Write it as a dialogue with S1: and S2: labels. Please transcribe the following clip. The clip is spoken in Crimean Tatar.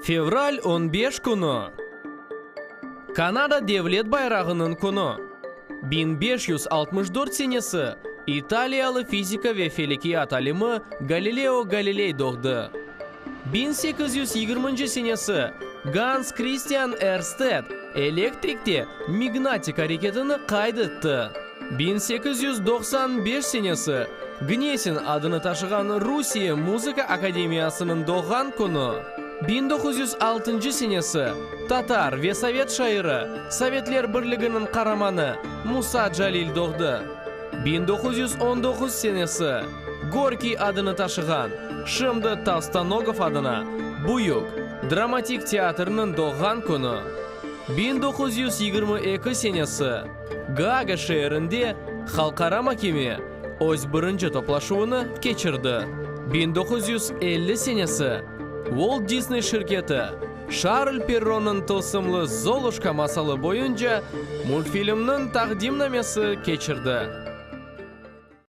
S1: Fevral on beş künü, Kanada devlet bayrağınıñ künü. 1564 senesi, İtaliyalı fizika ve felekiyat alimi Galileo Galiley doğdı. 1820 senesi, Gans Kristian Ersted elektrikte mignatik areketini qayd etti. 1895 senesi, Gnesin adını taşığan Rusiye muzıka akademiyasınıñ doğğan künü. 1906 senesi, tatar ve sovet şairi, Sovetler Birliginiñ Qaramanı Musa Calil doğdı. 1919 senesi, Gorkiy adını taşığan, şimdi Tolstonogov adına, Büyük dramatik teatrniñ doğğan künü. 1922 senesi, Gaaga şeerinde Halqara makeme öz birinci toplaşuvını keçirdi. 1950 senesi, Walt Disney şirketi Şarl Perronıñ tılsımlı Zoluşka masalı boyunca multfilmniñ taqdimnamesi keçirdi.